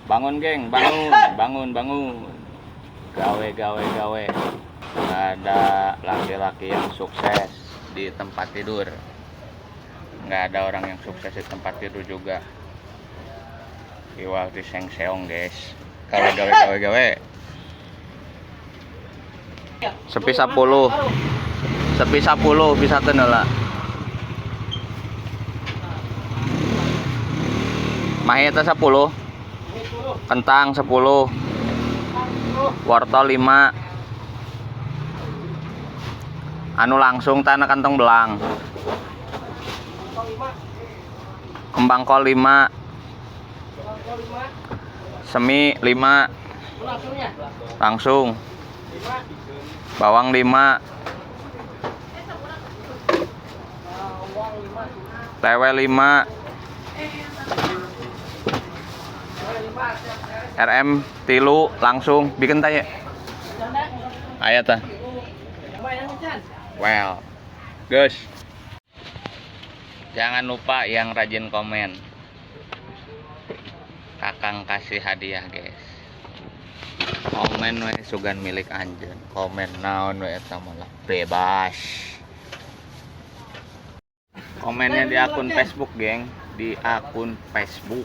Bangun, geng, bangun, bangun, bangun. Gawe, gawe, gawe. Nggak ada laki-laki yang sukses di tempat tidur. Nggak ada orang yang sukses di tempat tidur juga. Iwal di sengseong, guys. Gawe, gawe, gawe, gawe. Sepi 10. Sepi 10 bisa tenela. Mahe eta 10. Kentang 10. Wortel 5. Anu langsung tanah kantong belang. Kembang kol 5. Semi 5. Langsung. Bawang 5. Lewe 5. RM tilu langsung bikin tanya. Aya tah. Well, guys. Jangan lupa yang rajin komen. Kakang kasih hadiah, guys. Komen we sugan milik anjeun. Komen naon we eta malah bebas. Komennya di akun Facebook, geng. Di akun Facebook.